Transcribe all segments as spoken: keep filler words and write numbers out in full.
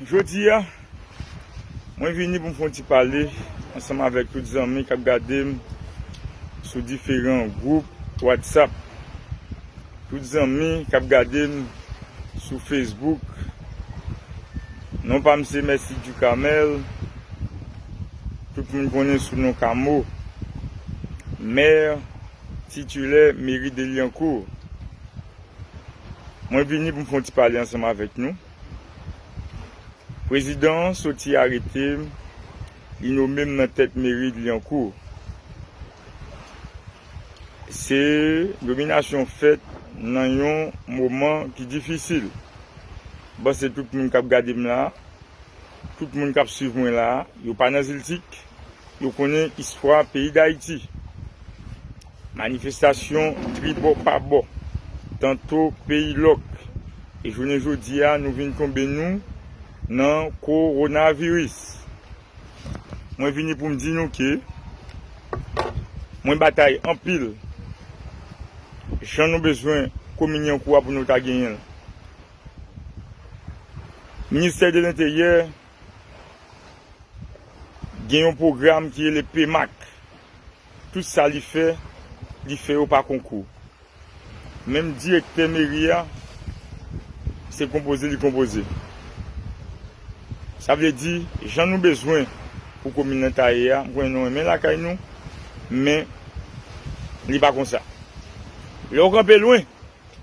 Jodi a, mwen vini pou m fè yon ti pale ansanm avèk tout zanmi k ap gade m sou diferan gwoup WhatsApp. Tout zanmi k ap gade m sou Facebook. Non pa m se Mèsi Ducamel. Tout moun konnen sou non Kamo. Mè titilè meri de Lyankou. Mwen vini pou m fè yon ti pale ansanm avèk nou. Prezidan an soti arete m, li nome m nan tèt meri de Lyankou. Se nominasyon fèt nan yon moman ki difisil. M panse tout moun k ap gade m la, tout moun k ap swiv mwen la, yo pa nan Ziltik, yo konnen istwa peyi Dayiti. Manifestasyon tribò pa bò, tanto peyi lòk. E jounen jodi a, nou vin tonbe nou nan kowonaviris. Mwen vini pou m di nou ke mwen batay anpil. Jan nou bezwen komin Lyankou a pou nou ta genyen l. Ministè de Lenteryè gen yon pwogram ki rele PMAC. Tout sa li fè, li fè yo pa konkou. Menm direktè meri a, se konpoze li konpoze. Sa vle di, jan nou bezwen pou komin nan ta ye a, m konnen nou renmen lakay nou, men li pa konsa. Lè w kanpe lwen,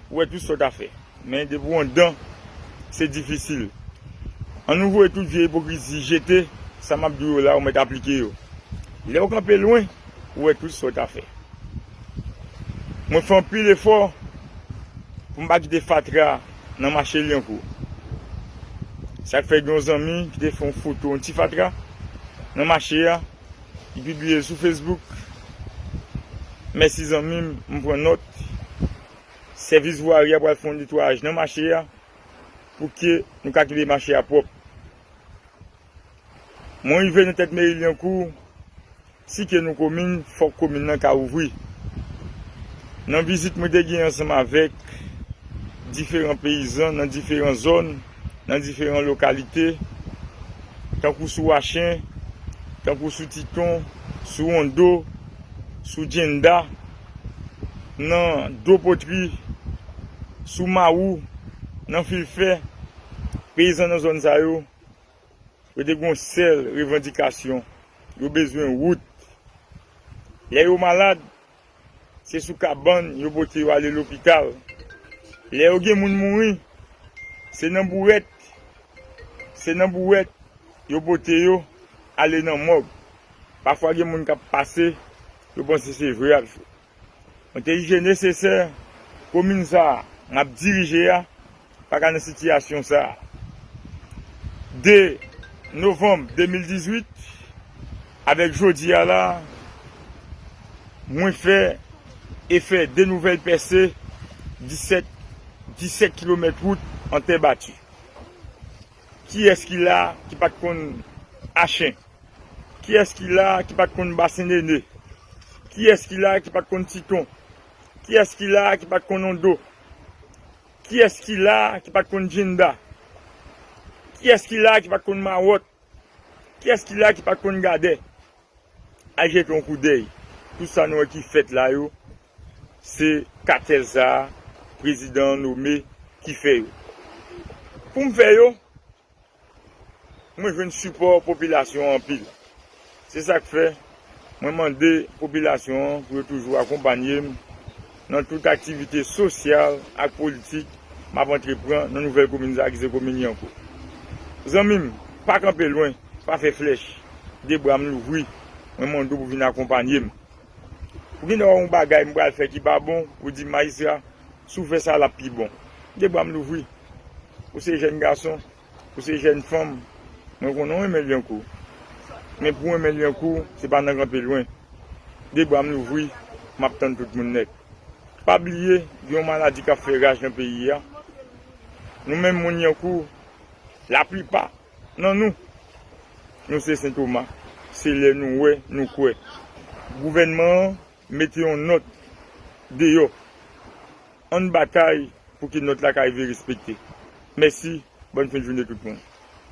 ou wè tout sa w ta fè. Men depi w anndan, se difisil. Ann nou voye tout vye ipokrizi jete, sa m ap di w yo la, ou mèt aplike yo. Lè w kanpe lwen, ou wè tout sa w ta fè. Mwen fè anpil efò pou m pa kite fatra nan mache Lyankou. Sa k fè gen yon zanmi ki te fè yon foto yon ti fatra nan mache a, li pibliye l sou Facebook. Mèsi zanmi m, m pran nòt. Sèvis vwari a pral fè yon netwayaj nan mache a pou ke nou ka kenbe mache a pwòp. Mwen rive nan tèt meri Lyankou, si ke nou komin, fòk komin nan ka ouvri. Nan vizit mwen te gen ansanm avèk diferan peyizan nan diferan zòn, nan diferan lokalite, tankou sou Wachen, tankou sou Titon, sou Wondo, sou Djenda, nan Do Potri, sou Mawou, nan Filfè, peyizan nan zòn sa yo, yo te gen yon sèl revandikasyon, yo bezwen wout. Lè yo malad, se sou kabann yo pote yo ale lopital. Lè yo gen moun mouri, se nan bourèt, se nan bourèt yo pote yo ale nan mòg. Pafwa gen moun k ap pase, yo panse se vre y ap jwe. Mwen te jije nesesè komin sa a m ap dirije a pa ka nan sitiyasyon sa a. De novanm de mil dizuit, avèk jodi a la, mwen fè e fè de nouvèl pèse, disèt, disèt kilomèt wout an tè bati. Kiyès ki la ki pa t konn Achen? Kiyès ki la ki pa t konn Basen Nene? Kiyès ki la ki pa t konn Titon? Kiyès ki la ki pa t konn Wondo? Kiyès ki la ki pa t konn Djenda? Kiyès ki la ki pa t konn Mawòt? Kiyès ki la ki pa t konn Gadè? Al jete yon koudèy. Tout sa nou wè ki fèt la yo, se katèl sa a, prezidan an nome ki fè yo. Pou m fè yo, mwen jwenn sipò popilasyon an anpil. Se sa k fè, mwen mande popilasyon an pou yo toujou akonpanye m nan tout aktivite sosyal ak politik m ap antreprann nan nouvèl komin sa a ki se komin Lyankou. Zanmi m, pa kanpe lwen, pa fè flèch. De bra m louvri, mwen mande w pou vin akonpanye m. Ou gen dwa wè yon bagay m pral fè ki pa bon, ou di, "Majistra, si w fè sa, l ap pi bon." De bra m louvri. Ou se jèn gason, ou se jèn fanm, mwen konnen w renmen Lyankou. Men pou w renmen Lyankou, se pa nan kanpe lwen. De bra m louvri, m ap tann tout moun nèt. Pa bliye, gen yon maladi k ap fè raj nan peyi a. Nou menm moun Lyankou, laplipa nan nou, nou se sentoma. Se lè nou wè, nou kwè. Gouvènman an mete yon nòt deyò. Ann batay pou ke nòt la ka rive respekte. Mèsi, bòn fen jounen tout moun.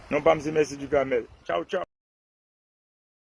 Non pa m se Mèsi Ducamel. Tchaw, tchaw.